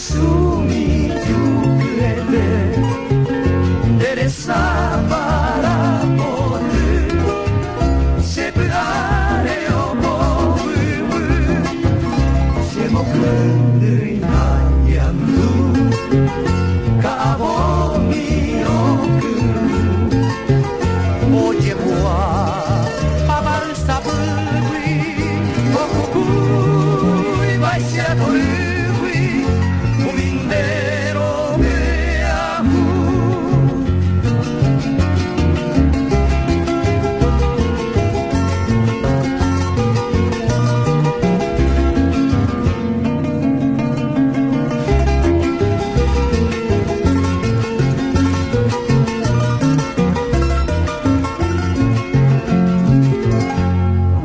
Ndekasumi jukyete, nde resa para poty, che py'áre ombovyvy, che mokýndýi añandu, ka'avomi okyru. Ojegua papaysapýgui, okukúi vaicha torýgui, umi nde rovy'ahu.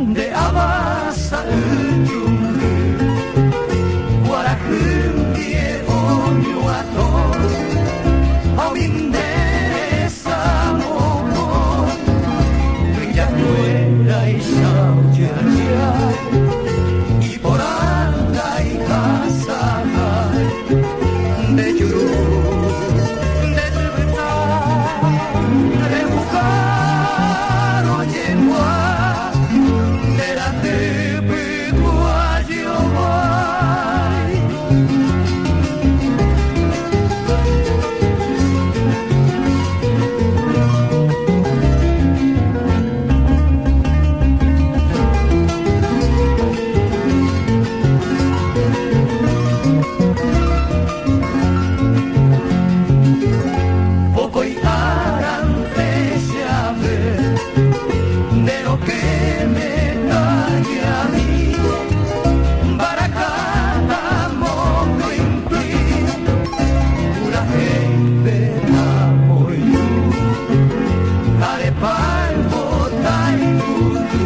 Nde ava sa'yjungy, kuarahy ndie oñuatõ, ha umi nde resa mokõi, tuichakuéraicha ojajái, iporãta ihasahái, nde juru, nde tyvyta, rejukárõ jegua, nde raty pykua jehovái. Pokõi árante che ave, nde rokẽme tañami, mbarakata mokõinti, purahéipe tamoirũ, ha repáyvo taikutu.